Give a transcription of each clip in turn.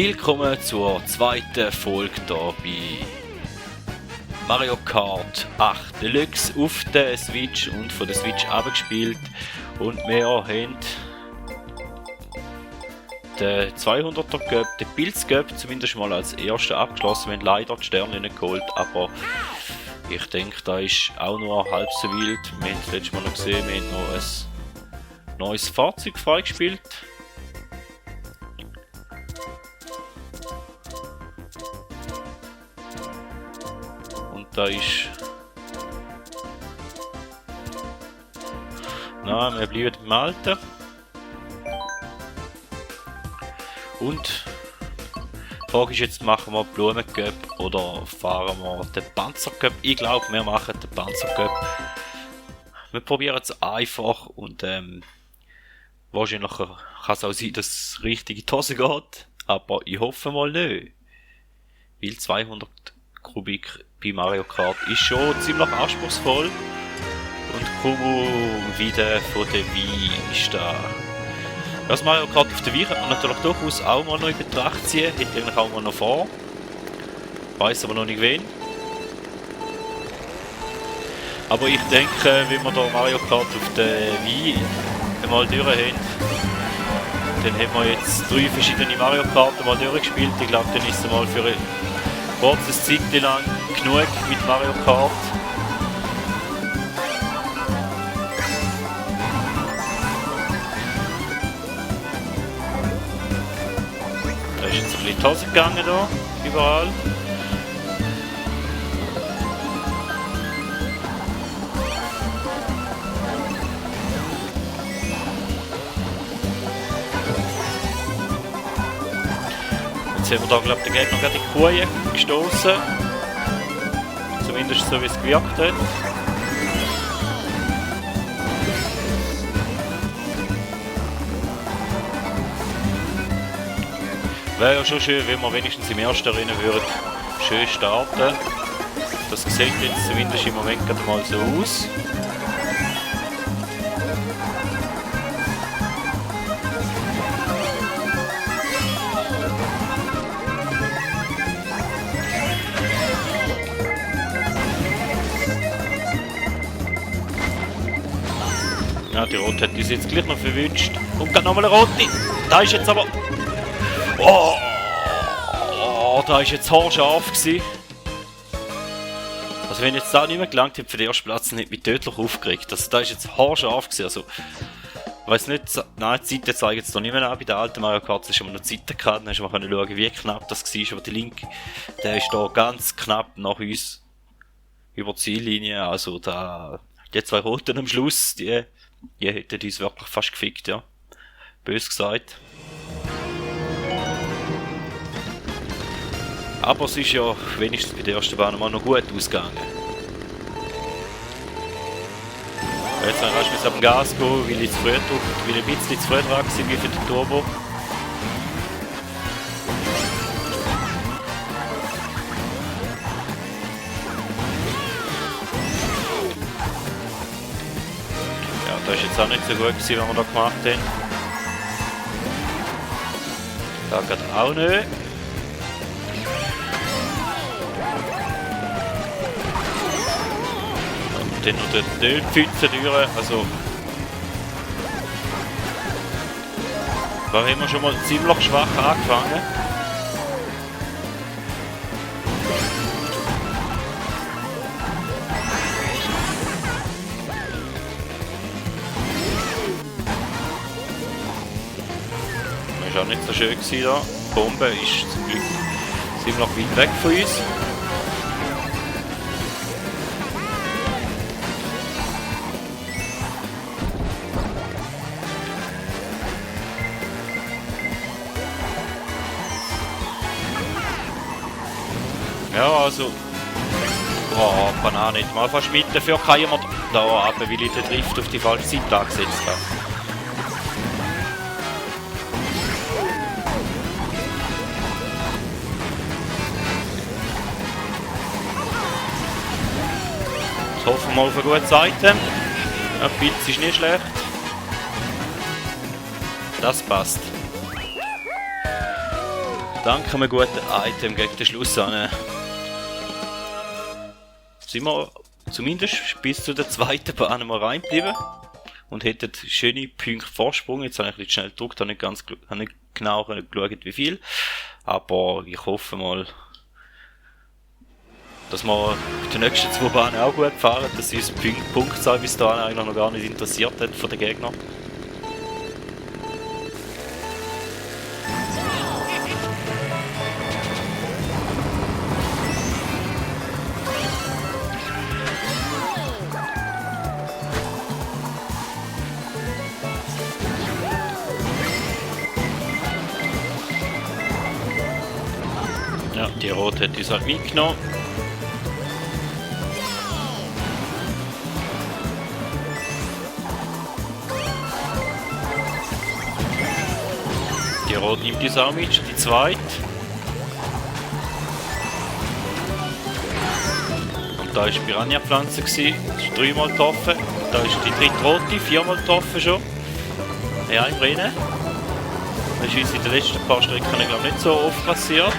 Willkommen zur zweiten Folge hier bei Mario Kart 8 Deluxe auf der Switch und von der Switch abgespielt. Und wir haben den 200er Cup, den Pilz Cup, zumindest mal als erster abgeschlossen. Wir haben leider die Sterne nicht geholt, aber ich denke, da ist auch nur halb so wild. Wir haben das letzte Mal noch gesehen, wir haben noch ein neues Fahrzeug freigespielt. Da ist. Na, wir bleiben im Alten. Und die Frage ist jetzt, machen wir Blumencup oder fahren wir den Panzercup? Ich glaube, wir machen den Panzercup. Wir probieren es einfach und wahrscheinlich kann es auch sein, dass es richtig in die Hose geht. Aber ich hoffe mal nicht. Weil 200 Kubik bei Mario Kart ist schon ziemlich anspruchsvoll. Und Kubu wieder von der Wii ist da. Das Mario Kart auf der Wii kann man natürlich durchaus auch mal noch in Betracht ziehen. Hätte eigentlich auch mal noch vor. Weiß aber noch nicht wen. Aber ich denke, wenn wir da Mario Kart auf der Wii einmal durch haben, dann haben wir jetzt 3 verschiedene Mario Kart mal durchgespielt. Ich glaube, dann ist es mal für kurzes Zeit lang genug mit Mario Kart. Da ist jetzt ein bisschen die Hose gegangen da, überall. Jetzt haben wir da, glaube ich, den Gegner gerade in die Kuh gestoßen. Zumindest so wie es gewirkt hat. Wäre ja schon schön, wenn wir wenigstens im ersten Rennen würden schön starten. Das sieht jetzt zumindest im Moment gerade mal so aus. Ja, die Rote hat uns jetzt gleich noch verwünscht. Und gerade nochmal eine Rote. Da ist jetzt aber... Oh, da ist jetzt haarscharf gewesen. Also wenn jetzt da nicht mehr gelangt hätte für den ersten Platz, dann hätte mich tödlich aufgeregt. Also da ist jetzt haarscharf gewesen. Also, ich weiss nicht, nein, die Zeiten zeigen jetzt noch nicht mehr an. Bei der alten Mario Kart ist schon mal noch Zeiten gehabt. Dann hast du mal schauen, wie knapp das war. Aber die Link, der ist da ganz knapp nach uns über die Ziellinie. Also da, die 2 Roten am Schluss, die hätten uns wirklich fast gefickt, ja. Bös gesagt. Aber es ist ja wenigstens bei der ersten Bahn mal noch gut ausgegangen. Jetzt habe ich am Gas gehen, weil ich zu früh drückt, weil ich ein bisschen zu früh dran war für den Turbo. Ja, das ist jetzt auch nicht so gut gewesen, was wir da gemacht haben. Da geht auch nicht. Und dann noch den Ölpfütze durch, also... Da haben wir schon mal ziemlich schwach angefangen. Das war auch nicht so schön gewesen da. Die Bombe ist zum Glück ziemlich weit weg von uns. Ja, also... Oh, kann auch nicht mal fast mit. Dafür kann jemand da ab, weil ich den Drift auf die falsche Seite angesetzt habe. Jetzt hoffen wir auf eine gute Seite. Ein Pilz ist nicht schlecht. Das passt. Dank einem guten Item gegen den Schluss an. Sind wir zumindest bis zu der zweiten Bahn mal reingeblieben und hätten schöne Punkte Vorsprung. Jetzt habe ich ein bisschen schnell gedruckt, habe nicht genau geschaut, wie viel. Aber ich hoffe mal, dass wir die nächsten 2 Bahnen auch gut fahren, dass uns die Punktzahl bis dahin eigentlich noch gar nicht interessiert hat von den Gegnern. Ja, die Rot hat uns halt mitgenommen. Die Rot nimmt uns auch mit, die zweite. Und da war die Piranha-Pflanze, das ist 3-mal getroffen. Da ist die dritte Rote, 4-mal getroffen schon. Ja, im Rennen. Das ist uns in den letzten paar Strecken, glaube ich, nicht so oft passiert.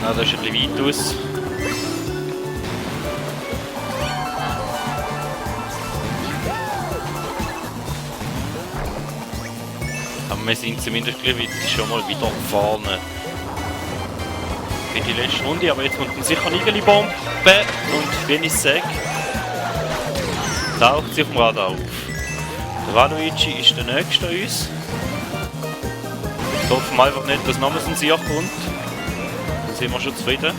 Ja, das ist ein bisschen weit aus. Aber wir sind zumindest schon mal wieder vorne. Für die letzte Runde, aber jetzt kommt sicher eine Igeli-Bombe und wenn ich sage, taucht sie auf dem Radar auf. Der Waluigi ist der nächste an uns. Ich hoffe einfach nicht, dass nochmals ein Sieg kommt. Dann sind wir schon zufrieden.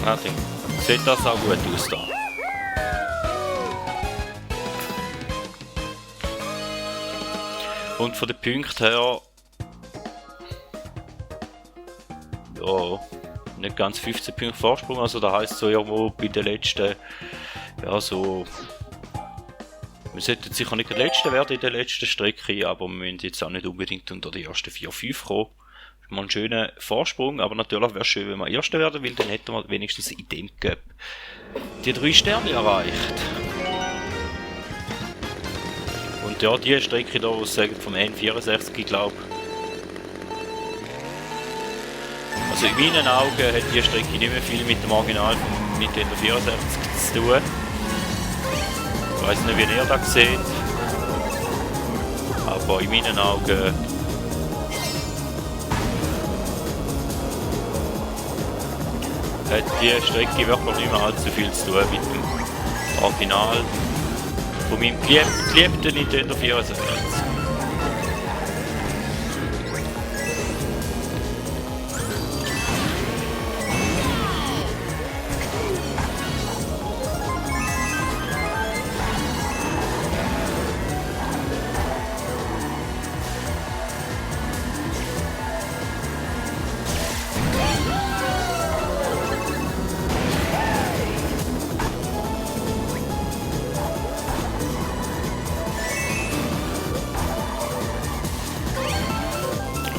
Ja, dann sieht das auch gut aus da. Und von den Punkten her, ja, nicht ganz 15 Punkte Vorsprung, also das heisst so irgendwo bei den letzten, ja so, wir sollten sicher nicht der Letzte werden in der letzten Strecke, aber wir müssen jetzt auch nicht unbedingt unter die ersten 4-5 kommen. Das ist mal ein schöner Vorsprung, aber natürlich wäre es schön, wenn wir Erster werden, weil dann hätten wir wenigstens in dem Cup die 3 Sterne erreicht. Und ja, die Strecke da, was sagen vom N64, ich glaube. Also in meinen Augen hat die Strecke nicht mehr viel mit dem Original vom Nintendo 64 zu tun. Ich weiß nicht, wie ihr das seht. Aber in meinen Augen hat die Strecke wirklich nicht mehr allzu viel zu tun mit dem Original von meinem geliebten Nintendo 64.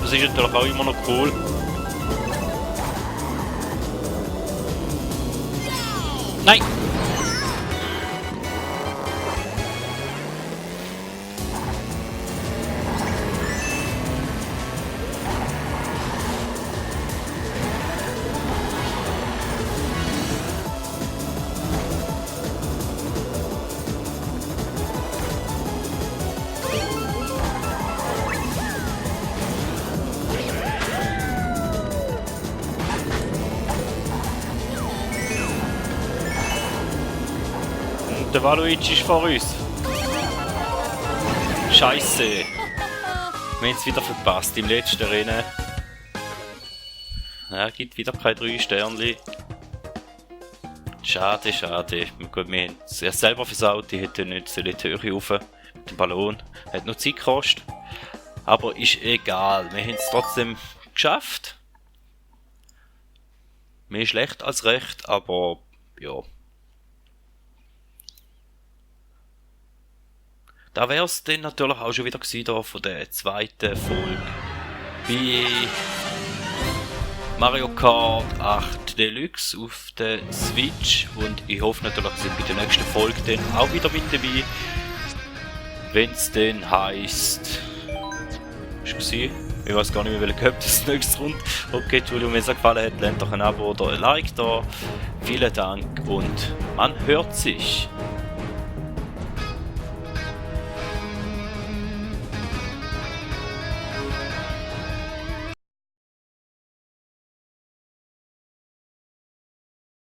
Das ist natürlich auch immer noch cool. Nein! Der Waluigi ist vor uns. Scheiße. Wir haben es wieder verpasst im letzten Rennen. Ja, gibt wieder keine 3 Sternchen. Schade, schade. Gut, wir haben es erst selber versaut, die hätten nicht so die Höhe rauf mit dem Ballon. Hat noch Zeit gekostet. Aber ist egal, wir haben es trotzdem geschafft. Mehr schlecht als recht, aber ja. Da wäre es dann natürlich auch schon wieder gewesen da von der zweiten Folge bei Mario Kart 8 Deluxe auf der Switch. Und ich hoffe natürlich, dass ihr bei der nächsten Folge dann auch wieder mit dabei, wenn es dann heisst. Ich weiß gar nicht mehr, welcher Cup das nächstes kommt. Okay, Entschuldigung, wenn es euch gefallen hat, lasst doch ein Abo oder ein Like da. Vielen Dank und man hört sich.